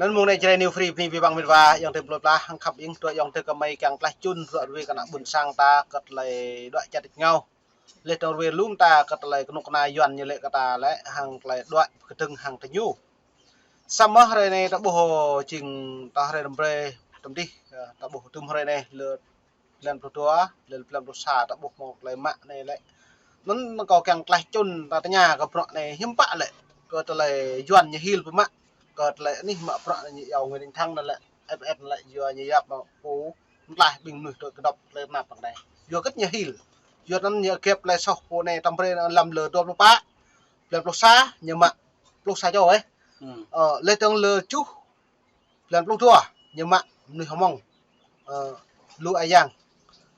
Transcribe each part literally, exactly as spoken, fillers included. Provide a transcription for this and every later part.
Anŭn mơ̆ng anai Jrai New Free bơni abih bang met wa, ayŏng adơi plơi pla, hăng khăp ing tui ayŏng adơi kơmơi kiăng tlaih čun, ruă ruai kơ ană ƀôn sang ta, kơ tơlơi đuaĭ čar tač rơngiao. Laih dơ̆ng ruai lŏm ta, kơ tơlơi kơnuk kơna Yuan ñu laĭ kơ ta lĕ, hăng tơlơi đuaĭ kơdơ̆ng hăng tơñu. Samơ̆ hrơi anai ta ƀuh jing ta hrơi răm brơi tơm dih, ơ, ta ƀuh tơm hrơi anai lơ blan pluh dua, lơ blan pluh sa ta ƀuh hmâo tơlơi mă anai lĕ. Anŭn kâo kiăng tlaih čun ta tơña kơ bruă anai hiư̆m pă lĕ. Kơ tơlơi Yuan ñu hil pơmă. Kơ tơlơi anih mă bruă anai ñu iâu Nguyễn Đình Thắng anŭn lĕ. Ĕp ĕp lĕ yua ñu yap mă pô mơtlaih ƀing mơnuih tui kơdŏp tơlơi tơnap păng anai. Yua hơget ñu hil. Yua anŭn ñu gĕp tơlơi soh pô anai tăm brơi lăm lơ dua pluh pă. Blan pluh sa ñu mă pluh sa čô ĕh. Hmm. Ơ, laih dơ̆ng lơ tơjuh blan pluh dua, ñu mă mơnuih Hmông. Ơ, Lu A Yang.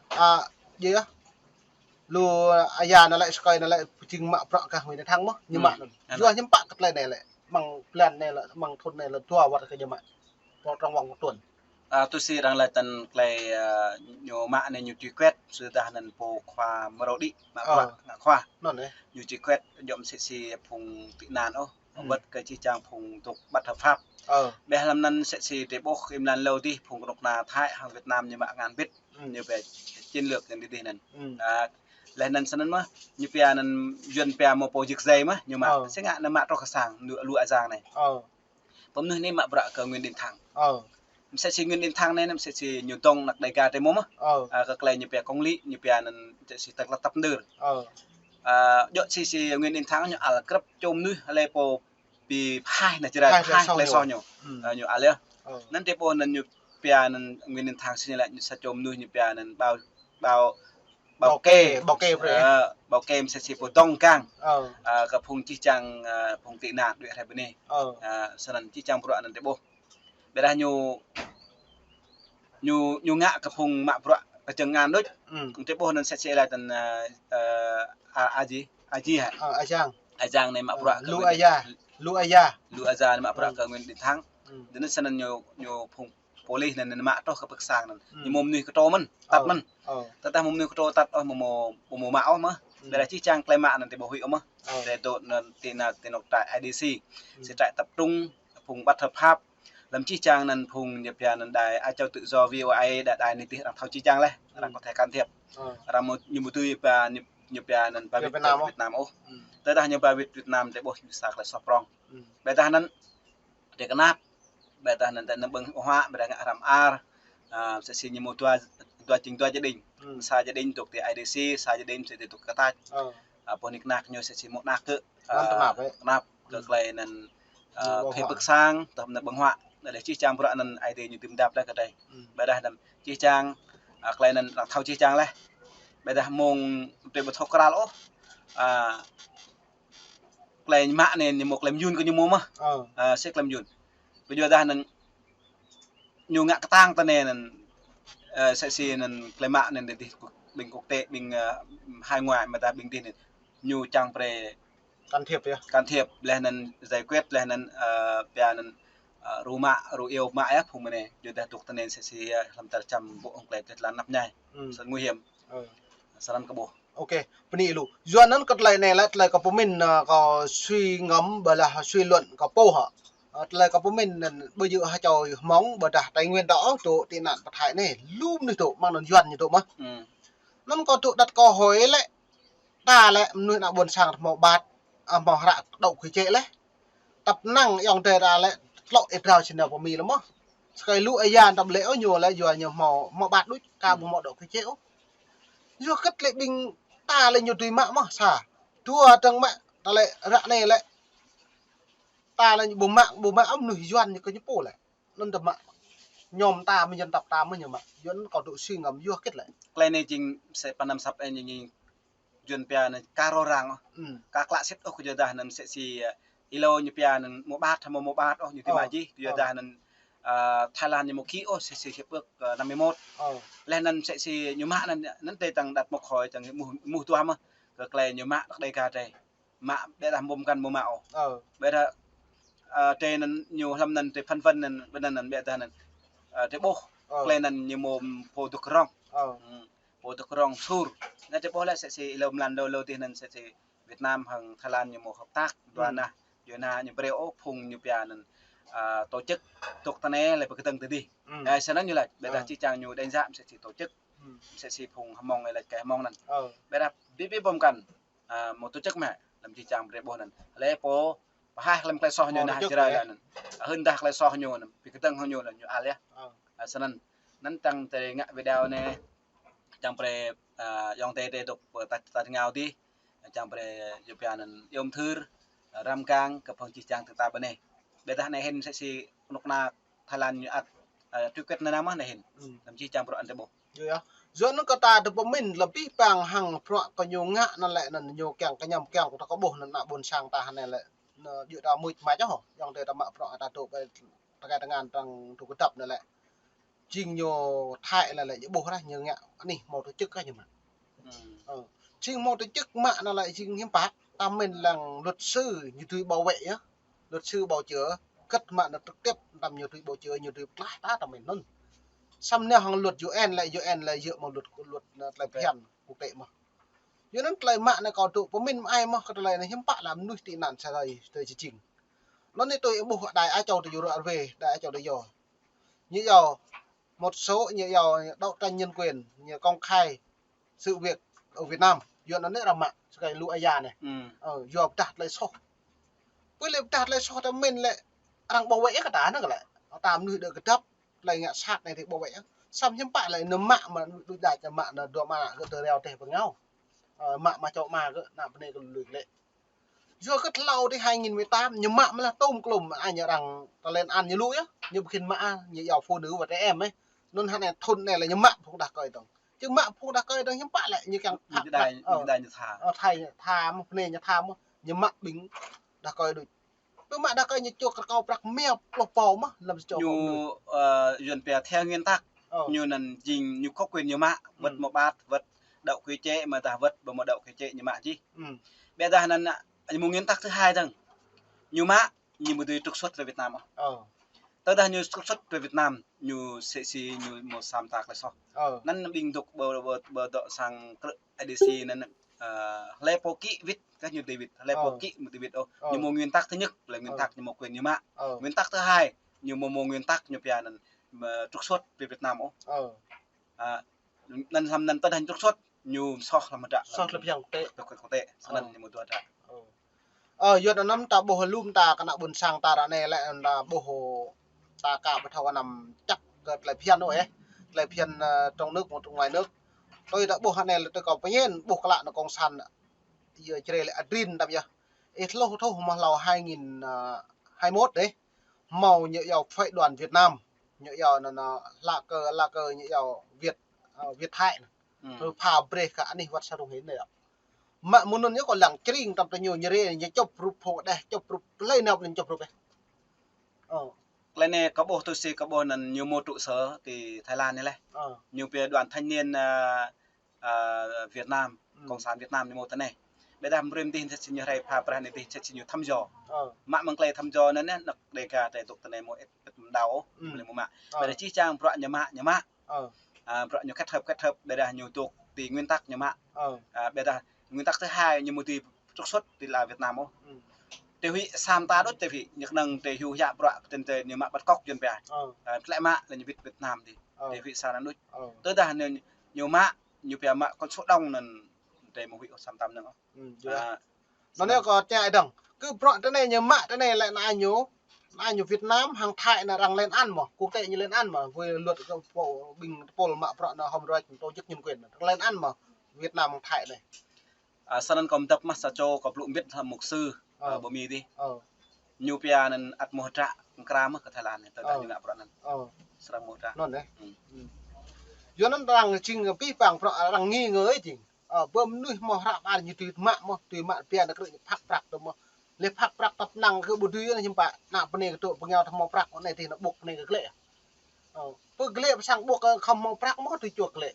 A, djơ̆ yơh. Lu A Yang anŭn lĕ sơkơi anŭn lĕ jing mă bruă kơ Nguyễn Đình Thắng mơ̆n, ñu mă. Hmm. Anŭn. Yua hiư̆m pă kơ tơlơi anai lĕ. Mơ̆ng blan anai lĕ, mơ̆ng thŭn anai lĕ dua wơ̆t kơ ñu mă. Pô trong vòng một tuần. A, tui si arăng laĭ tơ̆n tơlơi, a, ñu mă anai ñu truy quét, sudah anŭn pô khua mơrô đĭ, mă bruă, ngă khua. Anŭn ĕh. Ñu truy quét, djŏp mơsĕ si phung tị nạn ôh. Hmm. Wơ̆t kơ čih čang phung dŏ bất hợp pháp. Ơ. Ƀiădah lăm anŭn mơsĕ si drơi ƀuh ih mlan lơ dih phung kơnuk kơna Thái hăng Việt Nam ñu mă ngăn bĭt. Hmm. Ñu pia chiến lược anŭn dih anŭn. Hmm. A, laih anŭn snăn mơ̆n, ñu pia anŭn Yuan pia mơ̆ pô jik jai mơ̆n, ñu mă. Ơ. Sĭt ngă anŭn mă truh kơ sang, Lu, Lu A Yang anai. Ơ. Pô mơnuih anai mă bruă kơ Nguyễn Đình Thắng. Ơ. Mơsĕ si Nguyễn Đình Thắng anai, mơsĕ si ñu dŏng anăk Đêga tơmơ̆ mơ̆n. Ơ. A, kơ tơlơi ñu pia công lý, ñu pia anŭn mơsĕ si tơlơi tăp nơ̆r. Ơ. A, djŏp mơsĕ si Nguyễn Đình Thắng ñu ăl krăp čô mơnuih lĕ pô pi phaih ană Jrai, phaih tơlơi soh ñu. Hmm. A, ñu ăl yơh. Ơ. Anŭn drơi ƀuh anŭn ñu pia anŭn Nguyễn Đình Thắng sĭt ñu lĕ ñu sa čô mơnuih ñu pia anŭn bảo, bảo bảo kê, bảo kê brơi. Ơ, bảo kê mơsĕ si pô dŏng gang. Ơ. A, kơ phung čih čang, a, phung tị nạn đuaĭ hrơi bơnai. Ơ. A, snăn čih čang bruă anŭn drơi ƀuh. Ƀiădah ñu, ñu, ñu ngă kơ phung mă bruă kơ čơngăn đôč. Hmm. Drơi ƀuh anŭn mơsĕ si laĭ tơ̆n, a, a, a ji, a ji hă? Ơ, A Yang. A Yang anai mă bruă kơ Lu Nguyễn Aya. Lu Aya. Lu Aya anai mă bruă kơ Nguyễn Đình Thắng. Hmm. Dơ̆ng anŭn snăn ñu, ñu phung pôlis anŭn, anŭn mă truh kơ pơ sang anŭn. Hmm. Ñu mơ̆ mơnuih kơtrô mơ̆n, tăt mơ̆n. Ơ. Tơdah mơ̆ mơnuih kơtrô tăt ôh mơ̆, mơ̆, mơ̆ mă ôh mơ̆n. Hmm. Ƀiădah čih čang tơlơi mă anŭn tơƀuh huĭ ôh mơ̆n. Ơ. Drơi dŏ anŭn ti anŭn, ti anŭn trại I D C. Hmm. Si trại tập trung, phung bất hợp pháp. Lăm čih čang anŭn phung ñu pia anŭn đài Á Châu Tự Do V O A, đài, đài anai dih arăng thâo čih čang laih. Arăng có thể can thiệp. Ơ. Arăng mơ̆, ñu mơ̆ tui pia, ñu, ñu pia anŭn ba Việt Nam ôh. Việt Nam ôh. Hmm. Tơdah ñu ba Việt, Việt Nam drơi ƀuh ñu sa tơlơi soh prŏng. Hmm. Ƀiădah anŭn, drơi kơnap, ƀiădah anŭn tơ anŭn ƀơ̆ng huă, ƀiădah ngă hrăm ar, a, mơsĕ si ñu mơ̆ dua, dua jing dua gia đình. Hmm. Sa gia đình dŏ ti I D C, sa gia đình mơsĕ si dŏ kơ tač. Ơ. A, pô nik nak ñu mơsĕ si mơ̆ nak kơ, a, kơnap kơ tơlơi anŭn, a, kơ pơ sang, tơm anŭn ƀơ̆ng huă, anŭn đe čih čang bruă anŭn ai dê ñu tơm dap đah kơ đe. Hmm. Ƀiădah anŭn čih čang, a, tơlơi anŭn arăng thâo čih čang laih. Ƀiădah mơ̆ng drơi ƀu thâo kral ôh, a, tơlơi mă anai ñu mơ̆ tơlơi mơyun kơ ñu mơ̆ mơh. Ơ. A, si tơlơi mơyun. Kơ yua dah anŭn ñu ngă kơtang tơ anai anŭn, ơ, mơsĕ si anŭn tơlơi mă anŭn dih ƀing quốc tế, ƀing, ơ, hải ngoại mơ̆ dah ƀing dih anŭn. Ñu čang brơi can thiệp yơh. Can thiệp, laih anŭn giải quyết, laih anŭn, ơ, pia anŭn, ơ, rơ̆ mă, rơ̆ iâu mă yơh phung mơ̆n anai. Yua dah dŏ tơ anai mơsĕ si, ơ, hlăm tơlơi čăm ƀô̆ hăng tơlơi tơlơi anăp ñai. Hmm. Săn nguy hiểm. Ơ. Săn kơ ƀô̆. Ok, bơni lu. Yua anŭn kơ tơlơi anai lĕ tơlơi kâo pơmĭn, ơ, kâo suy ngẫm ƀơi lah suy luận kâo pô hă. Ơ, tơlơi kâo pơmĭn anŭn ƀu djơ̆ hă čô Hmông ƀôdah Tây Nguyên ta ôh dŏ tị nạn pơ Thái anai. Lu mơnuih dŏ, mơ̆ng anŭn Yuan ñu dŏ mơh. Hmm. Anŭn kâo dŏ đăt kâo hơi lĕ. Ta lĕ mơnuih ană ƀôn sang hmâo ƀat, a, hmâo hră đŏk kơ čĕ laih. Tăp năng ayŏng adơi ta lĕ tlŏ ih drao čơnao pơ Mi lĕ mơh. Sơkơi lu aya tăp lĕ ôh ñu lĕ yua ñu hmâo, hmâo ƀat đôč, ka ƀu hmâo đŏk kơ čĕ ôh. Yua hơget lĕ ƀing ta lĕ ñu tui mă mơh sa. Dua tơ̆ng mă, ta lĕ ră anai lĕ. Ta lĕ ƀu mă, ƀu mă ôh mơnuih Yuan ñu kơ ñu pô lĕ. Anŭn tơ mă. Ñu mơ̆ ta mơ̆ dân tộc ta mơ̆ ñu mă. Yua anŭn kâo dŏ suy ngẫm yua hơget lĕ. Tơlơi anai jing mơsĕ pơnăm săp anai jing Yuan pia anŭn ka rŏ răng ôh. Hmm. Ka klă sĭt ôh kơ yua dah anŭn mơsĕ si, ơ, ih lu ñu pia anŭn mơ̆ ƀat, hmâo mơ̆ ƀat ôh ñu tơma jih, kơ yua dah anŭn, ơ, Thái Lan ñu mơ̆ ký ôh mơsĕ si hiệp ước, ơ, năm mươi mốt. Ơ. Laih anŭn mơsĕ si ñu mă anŭn, anŭn tơdang đăt mơ̆ khơi tơdang mŭh, mŭh tuah mơh. Kơ tơlơi ñu mă đah Đêga tơdang. Mă ƀiădah mơ̆ kăn mơ̆ mă ôh. Ơ. Ƀiădah, ơ, tơdang anŭn ñu hlăm anŭn tơdang phăn phăn anŭn, ƀiădah anŭn ƀiădah anŭn, ơ, tơƀôh. Ơ. Tơlơi anŭn ñu mơ̆ pô dŏ rŏng. Ơ. Hmm. Pô dŏ rŏng sur. Anŭn tơƀôh lĕ mơsĕ si ih lu mlan lu lu dih anŭn mơsĕ si Việt Nam hăng Thái Lan ñu mơ̆ hợp tác. Dua nah, dua nah ñu brơi ôh phung ñu pia anŭn, à, tổ chức dŏ tơ anai lĕ pơkơdơ̆ng tơ adih. Ơ, snăn ñu laĭ, ƀiădah či čang ñu đánh giá msĕ si tổ chức, msĕ si phung hmâo laĭ kơ hmâo anăn. Ƀiădah ƀĭ ƀĭ ƀơ̆ng kăn, à, hmâo tổ chức mơ̆, lăm či čang brơi ƀuh anăn. Lĕ pô pơhaih lăm klei soh ñu nah Jrai lĕ anăn. Hưn dah klei soh ñu anăn, pơkơdơ̆ng hăng ñu anăn ñu ăl yơh. Ơ, snăn, anăn tăng tơlơi ngă video anai, čang brơi, à, ayŏng adơi adih dŏ pơ ta, ta ngao adih, čang brơi yua pia anăn yôm thưr, răm gang, kơ phung či čang tơ ta ƀơi anai. Ƀiădah anai hĭn msĕ si kơnuk kơna Thái Lan ñu ăt, à, truy quét nanao mơ̆ anai hĭn. Lăm či čang bruă anăn tơ ƀuh. Yơh. Yua anăn kơ ta tơ pơmĭn lăm pih pang hăng bruă kơ ñu ngă anăn lĕ anăn ñu kiăng kơ ñăm kiăng kơ ta kơ ƀuh anăn ană ƀôn sang ta anai lĕ. Anăn yua ta mưč mač ôh, ayŏng adơi ta mă bruă ta dŏ ƀơi tơkai tơngan tăng dŏ kơdăp anăn lĕ. Jing ñu Thái anăn lĕ ñu ƀuh rah ñu ngă anih hmâo tổ chức kơ ñu mă. Ơ. Jing hmâo tổ chức mă anăn lĕ jing hiư̆m pă, ta mĭn lăng luật sư ñu dưi bảo vệ yơh. Luật sư bảo chữa, kơt mă anăn trực tiếp, tăm ñu dưi bảo chữa, ñu dưi pơtlaih ta, ta mĭn anŭn. Samơ̆ nao hăng luật U N lĕ, U N lĕ djơ̆ mơ̆ng luật, luật, anăn tơlơi phiăn quốc tế mơ̆n. Yua anăn tơlơi mă anăn kâo dŏ pơmĭn mơai mơ̆n kơ tơlơi anai hiư̆m pă lăm mơnuih tị nạn sa rai, tơlơi či jing. Anŭn anai tui ih ƀuh Đài Á Châu tơ yua ră ruai, Đài Á Châu tơ yua. Ñu yua một số ñu yua đấu tranh nhân quyền, ñu công khai sự việc ở Việt Nam. Yua anăn anai arăng mă, sơkai lu aya anai. Ơ, yua pơdah tơlơi soh. Pơ lĕ pơdah tơlơi soh ta mĭn lĕ arăng bảo vệ kơ ta anăn kơ lĕ. Ta mơnuih dŏ kơdăp, tơlơi ngă sat anai tơ bảo vệ. Samơ̆ hiư̆m pă lĕ anăn mă mă đuč đač mă anăn dua mă gơ̆ tơ reo teh pơngao. Ơ, mă mă čô mă gơ̆ ană bơnai kơ lui lĕ. Yua kơ tlâo tơ hai nghìn mười tám ñu mă mơ̆ lah tôm klôm, anăn arăng ta lên án ñu lu yơh. Ñu ƀu khĭn mă, ñu yua phụ nữ và trẻ em ơ. Anŭn hơnăn thŭn anai lĕ ñu mă phung đah kơi dơ̆ng. Či mă phung đah kơi dơ̆ng hiư̆m pă lĕ ñu kiăng phă đah kơi, ơ, đah kơi ñu tha. Ơ, tha, tha mơ̆, bơnai ñu tha mơ̆, ñu mă ƀing đah kơi đuč. Pơ mă đah kơi ñu čuh kơ kâo prăk mia pluh pô mơ̆, lăm sa čô ñu, ơ, yuan pia theo nguyên tắc. Ơ. Ñu anăn jing ñu có quyền ñu mă, wơ̆t mơ̆ ƀat, wơ̆t đậu quy chế mơ̆ dah wơ̆t ƀu mơ̆ đậu quy chế ñu mă jih. Ƀiădah anăn, ñu mơ̆ng nguyên tắc thứ hai dơ̆ng. Ñu mă, ñu ƀu dưi trục xuất rơ Việt Nam ôh. Ơ. Tơdah ñu trục xuất rơ Việt Nam, ñu msĕ si ñu mơ̆ sa mta tơlơi soh. Ơ. Anăn ƀing dŏ ƀơ, ƀơ, ƀơ dŏ sang krư̆ I D C anăn, ơ, hlơi pô kĭ wĭt, kơ ñu dưi wĭt, hlơi pô kĭ mơ̆ dưi wĭt ôh. Ơ. Ñu mơ̆ng nguyên tắc thứ nhất, lĕ nguyên tắc ñu mơ̆ng quyền ñu mă. Ơ. Nguyên tắc thứ hai, ñu mơ̆ mơ̆ng nguyên tắc ñu pia anăn, mơ̆ trục xuất rơ Việt Nam ôh. Ơ. À, anăn lăm anăn tơdah ñu trục xuất, ñu soh lăm hơdră. Soh lăm pơhiăp quốc tế. Pơhiăp quốc tế, snăn ñu mơ̆ dua hơdră. Ơ. Ơ, yua anăn ta ƀuh lŏm ta kơ ană ƀôn sang ta ră anai lĕ ta ƀuh ta ka ƀu thâo anăm čăp kơ tơlơi phiăn ôh ơ. Tơlơi phiăn, ơ, trong nước, trong ngoài nước. Tui ta ƀuh anai lĕ tui kâo pơñen, ƀuh klă anăn cộng sản, yua Jrai lĕ adrin tăm yơh. Ih tơluh thŭn mơ̆ hlâo hai nghìn hai mươi mốt dêh. Hmâo ñu yua phái đoàn Việt Nam. Ñu yua anăn, anăn, lá cờ, lá cờ ñu yua Việt, ơ, Việt Thái anăn. Tui pha brơi kơ anih wăt sa rŭng hĭn anai yơh. Mă mơ̆ng anŭn yơh kâo lăng čring tăm tơ ñu ñu rê ñu čŏp rup phung đeh, čŏp rup hlơi nao anăn čŏp rup ơ. Ơ. Klei anai kâo ƀuh tui si kâo ƀuh anăn ñu mơ̆ trụ sở ti Thái Lan anai lĕ. Ơ. Ñu pia đoàn thanh niên, ơ, ơ, Việt Nam, cộng sản Việt Nam ñu mơ̆ tơ anai. Ƀiădah brơi mơ̆ dih msĕ si ñu hrơi pha brơi anai dih msĕ si ñu thăm dò. Ơ. Mă mơ̆ng klei thăm dò anăn anăn anăk Đêga tơ dŏ tơ anai mơ̆ ĕt, ĕt mơ̆ đao ôh, ƀu lĕ mơ̆ mă. Ơ. Ƀiădah či čang bruă ñu mă, ñu mă. Ơ. À, bruă ñu kết hợp, kết hợp, ƀiădah ñu dŏ ti nguyên tắc ñu mă. Ơ. À, ƀiădah nguyên tắc thứ hai ñu mơ̆ dưi trục xuất ti lăn Việt Nam ôh. Tơ huĭ sa mta đôč tơ huĭ, ñu kơnơ̆ng tơ hyu hia bruă kơ tơ̆n tơ ñu mă bắt cóc yuan pia. Ơ. À, tlĕ mă lĕ ñu wĭt Việt Nam dih. Ơ. Tơ huĭ sa anăn đôč. Ơ. Tơdah ñu, ñu mă, ñu pia mă con số đông anăn tơ mơ̆ huĭ ôh sa mta mơnơ̆ng ôh. Ơ, yua. À, anăn yơh kâo čang dơ̆ng. Kơ bruă tơ anai ñu mă tơ anai lĕ anăn ñu, anăn ñu Việt Nam hăng Thái anăn arăng lên án mơ̆, quốc tế ñu lên án mơ̆, với luật kơ pô ƀing tơpul mă bruă anăn hom ruai tổ chức nhân quyền, arăng lên án mơ̆, Việt Nam hăng Thái anai. À, sa anăn kâo mdăp mơ̆ sa čô kâo blŭ mbĭt hăng mục sư, ơ, ƀơi Mi dih. Ơ. Ñu pia anăn ăt mơ̆ hơdră mơkra mơ̆ kơ Thái Lan anai, tơdah ñu ngă bruă anăn. Ơ. Srăng mơ̆ hơdră. Anŭn dêh. Yua anăn arăng jing pih pang bruă arăng nghi ngờ jing. Ơ, ƀơi mơnuih mơ̆ hră ƀar ñu tui mă mơ̆, tui mă pia anăn krư̆ ñu phak prăk tơ mơ̆. Lĕ phak prăk tăp năng kơ ƀu dưi anăn hiư̆m pă, ană bơnai kơ dŏ pơngao thâo hmâo prăk, anai tơ anăn ƀuh bơnai kơ glĕ. Ơ, pơ glĕ pơ sang ƀuh kơ khŏm hmâo prăk mơ̆ tui čuh glĕ.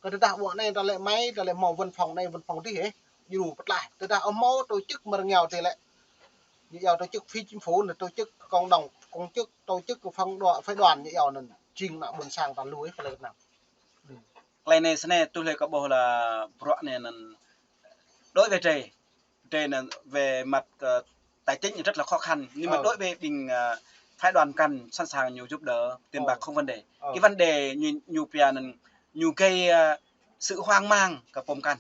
Kơ tơdah ƀuh anai ta lĕ mai, ta lĕ hmâo văn phòng anai, văn phòng dih ơ. Djru pơtlaih. Tơdah ơ hmâo tổ chức mơ̆ rơngiao tơ lĕ. Ñu yua tổ chức phi chính phủ anăn tổ chức cộng đồng, cộng chức, tổ chức kơ phái đoàn, phái đoàn ñu yua anăn jing ană ƀôn sang ta lui kơ lĕ Việt Nam. Klei anai snei tui hlơi kâo ƀuh lĕ bruă anai anăn đối với Jrai, Jrai anăn về mặt, ờ, tài chính rất là khó khăn. Nhưng mà đối với ƀing, ờ, phái đoàn Mơkăn sẵn sàng ñu giúp đỡ tiền bạc không vấn đề. Cái vấn đề ñu, ñu pia anŭn, ñu gây, ơ, sự hoang mang kơ pô Mơkăn.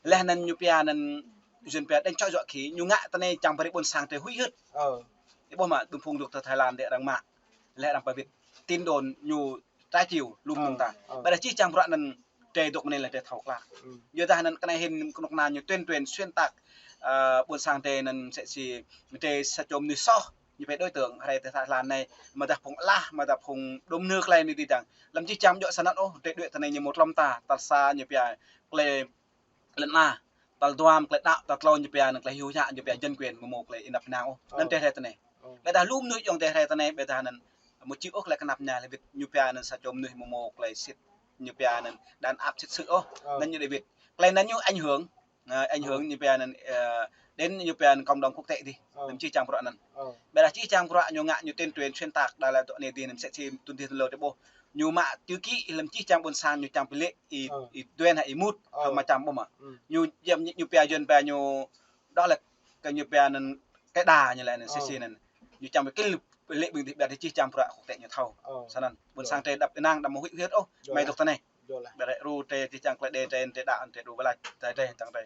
Laih anŭn ñu pia anŭn, Yuan pia đánh chọi dọa khỉ, ñu ngă tơ anai čang brơi ƀôn sang tơ huĭ hyưt. Ih ƀuh mơ̆, đưm phung dŏ tơ Thái Lan đe arăng mă. Laih arăng pơwĭt. Tin đồn ñu trái chiều, lŏm mơ̆ng ta. Ƀiădah čih čang bruă anŭn tơ dŏ mơ̆n lĕ tơ thâo klă. Yua dah anŭn kơ anai hĭn kơnuk kơna ñu tuyên truyền xuyên tạc, ơ, ƀôn sang tơ anŭn msĕ si, tơ sa čô mơnuih soh, ñu pia đối tượng, hrơi tơ Thái Lan anai, mơ̆ dah phung alah, mơ̆ dah phung đôm nư klei anai tơdang. Lăm čih čang djŏ sơnăn ôh, tơ đuaĭ tơ anai ñu mơ̆ tlŏm ta, tal sa ñu pia klei lŏn a, tal dua mơ̆ klei đaŏ, tal klâo ñu pia anŭn klei hyu yă, ñu pia nhân quyền, mơ̆ mơ̆ klei ih năp nao ôh. Anŭn tơ hrơi tơ anai. Ƀiădah lu mơnuih ayŏng tơ hrơi tơ anai, ƀiădah anŭn mơ̆ či ôh klei kơnăp ña lĕ wĭt ñu pia anŭn sa čô mơnuih mơ̆ mơ̆ klei sĭt, ñu pia anŭn đàn áp sĭt sư̆ ôh. Anŭn ñu đe wĭt. Klei anŭn ñu ảnh hưởng, ơ, ảnh hưởng ñu pia anŭn, ơ, đến ñu pia anŭn cộng đồng quốc tế dih. Anŭn čih čang bruă anŭn. Ƀiădah čih čang bruă ñu ngă ñu tuyên truyền xuyên tạc, đa lĕ dŏ anai dih anŭn msĕ si tŭn dih tŭn lơ tơ ƀuh. Ñu mă chữ ký lăm čih čang ƀôn sang ñu čang pơlĕ ih, ih duen hă ih mŭt, hă mă čang ƀuh mơ̆. Ñu, ñu, ñu pia Yuan pia ñu đó là kơ ñu pia anŭn cái đà ñu lĕ anŭn msĕ si anŭn. Ñu čang pơkil pơlĕ ƀing dih ƀiădah čih čang bruă quốc tế ñu thâo. Sơnăn. Ƀôn sang tơ đăp ih năng đăm mơ̆ huĭ hyưt ôh. Mai dŏ tơ anai. Ƀiădah ru tơ čih čang klei đe tơ tơ đaŏ tơ đu ƀlăč tơ tơ čang tơ.